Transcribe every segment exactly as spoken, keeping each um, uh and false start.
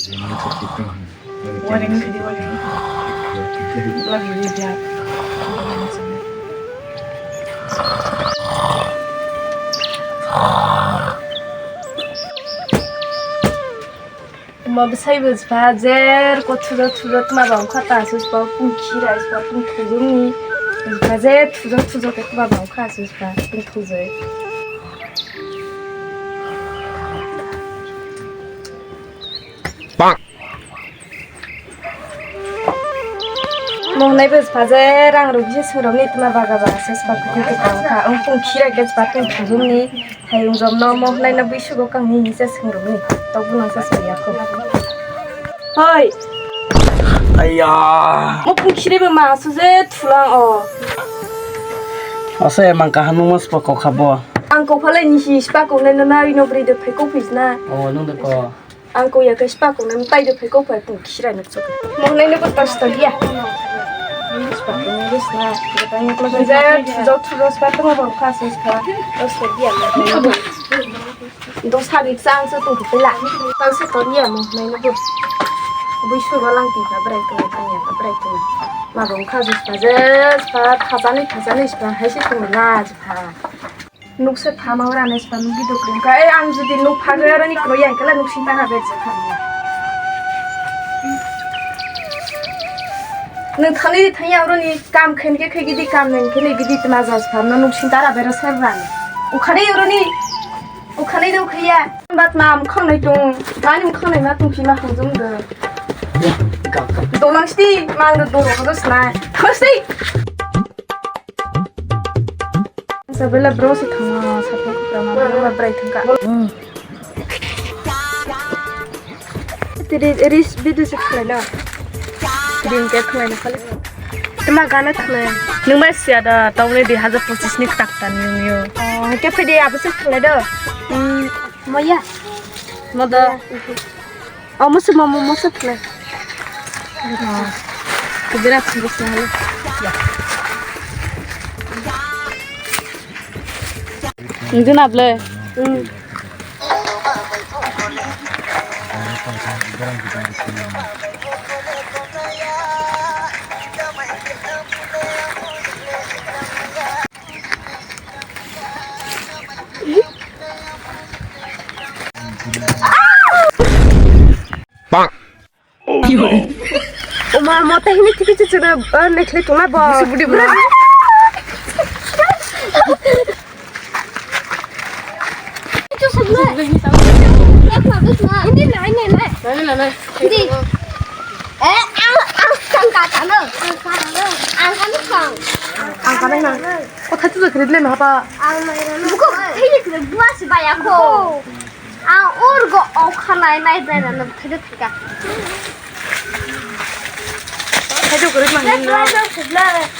Warning video, warning. Love you, Jack. Mo bwsai bwspa jer ko thujo thujo tma ba wngkha ta sus pa pung khira is pa pung thujo ni bwspa jer thujo thujo ke tma ba wngkha sus pa pung thujo. Bang. Mong nai bwspa je rang rok je swngrok ni tma baga ba se spa kutung ke tang kha. Ang pung khira ke spa tung thujung ni hai ung jom no mong nai na bwisugo kang ni ni se swngrok ni tok bu nang se spa ya ko. Hoi. Aiya. Mo pung khira ba ma su je thulang o. Ase mang kaham mo spa ko kha bo. Ang ko phalai ni si spa ko nai na na ino bri de phai ko phis na. O nung de ko. Ang ko ya khe spa ko nang tai de phai ko phai pung khirai nuk chok. Mong nai nuk tas to dia. Spa ko nang sna. Jai thu jok thu jok spa ko ma bang kha se spa. Dos to dia. Dos ha rik sang se tu pela. Tang se to dia mong nai nuk. Bui su ba lang ti ka brai ko tang ya ka brai ko. Ma bang kha se spa je spa thajani thajani spa hai se tu la spa. Nukse phama ora nai spa nukgi dokre wngkha. Ei, ang jodi nuk phagwi aro ni kwrwi yang kala nuk sing tang ha bejak kha. Nung thani thani aro ni kam khen ke khe gidi kam nang khe ni gidi tma ja spa no nuk sing tara bero ser rang. Ukhani aro ni, ukhani do khiya. Bat ma am khang nai tung, mani khang nai ma tung phima hung jum do. Dolang sti, mang do doro ko snai. Thang sti. Sabela bro se thang, sapa ko prama bro ba brai thang ka. Tiri ris bidu se khlai na. Din ke khlai na khali. Tma gana khlai. Nung bai sia da, taune di hajar pochis ni tak tan nung yo. Oh, ke phede abu se khlai do. Hmm, moya. Moda. Oh, musu mo, mo, musu khlai. Oh. Kudera kudus na hali. Nungdi na ble. Hmm. Bang. Oma, mota hini tiki cucu na, eh, nekhle tuna bo. Budi budi budi. Cucu na. Ini lah, ini lah. Ini lah, ini lah. Ini. Eh, ang, ang kang kata no. Ang kata no. Ang kata no kang. Ang kata no. Kotha cucu kiri le na ba. Ang mai no. Buko, ini kiri buas bayako. Ang urgo okha nai nai bera no thede thika. Thaidu kwrwi mangni no.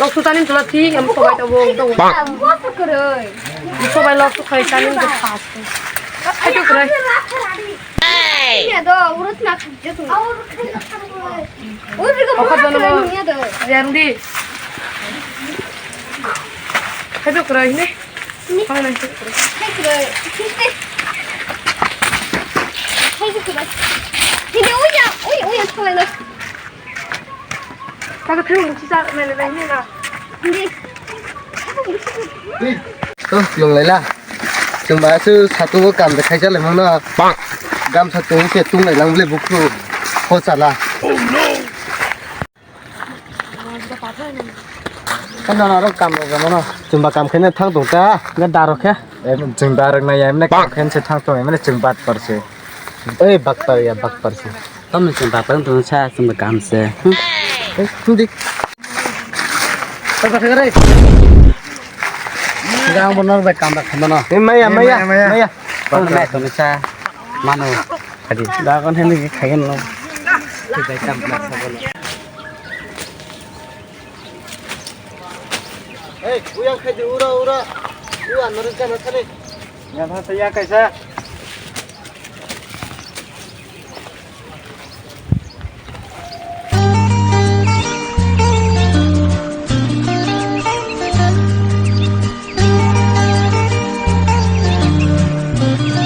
Lok su tani tula thik am sobai tabo dong. Ang buas kwrwi. Sobai lok su khai tani ko khas. Thaidu kwrwi. Hey! Ya do urut na khajja tu. Urgo. Okha dono. Ya do. Yang di. Thaidu kwrwi ne. To, lung laila. Chwng ba su satu o kam de khaisa le mangno. Gamsa tong se tung lai lang ble bukhu. Ho chala. Kan nana rok kam rok mano. Chwng ba kam khaina thang tong ta, ga da rok khe. Eh, chwng da rok na ya, mane kam khain se thang tong, mane chwng bat par se. Oi, bak par ya, bak par se. Tam chwng bat par tong sa, chwng ba kam se. Eh, thung dik. Par ba thang re. Ga ang bonar ba kam ba khamano. Eh, maya, maya, maya. Maya. Tong sa, mano. Khadi. Da kon hen ki khagen no. Ki bai kam na sa bono. Hey, uyang khai di, ura, ura. Ura, nari kana sani. Ya, sa, ya, kaisa.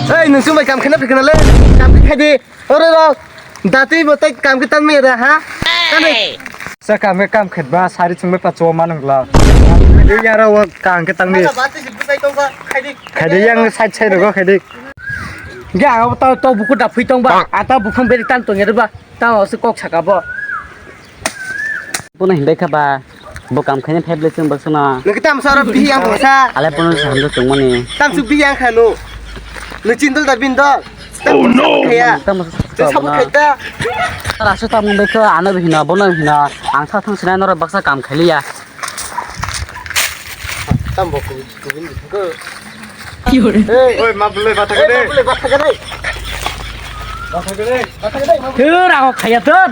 Hey, nung sung bai kam khena phikna le. Kam khai di. Ore rok. Datwi bo tei kam khe tangmi ra ha? Kani? Sa kam khe kam khet ba sari chungbai pa cho manung la. Dei yara wo kam khe tangmi. Ba tei si bwsai tong kha, khai di. Khai di yang side side rogo khai di. Ge ang ta to buku da phui tong ba. Ata bukhang beri tan tong ya ba. Ta o se kok saka bo. Bono hindai kha ba. Bo kam khaina phai bwlai chwng baksa na. Nang tam sa ro bihi yang sa. Ale bono sa hamjak tongmani. Tam su bihi yang khanu. Nang chindol da bindol. Oh no. Tam sa. Tam sa khai ta. Tara su tam bai kha ano bihino bono bihino. Ang sa thang sinai noro baksa kam khailiya. Tam bo ku ku bin ko. Oi ma bwlai batha kade. Oi ma bwlai batha kade. Batha kade. Batha kade. Thir ako khaya thir.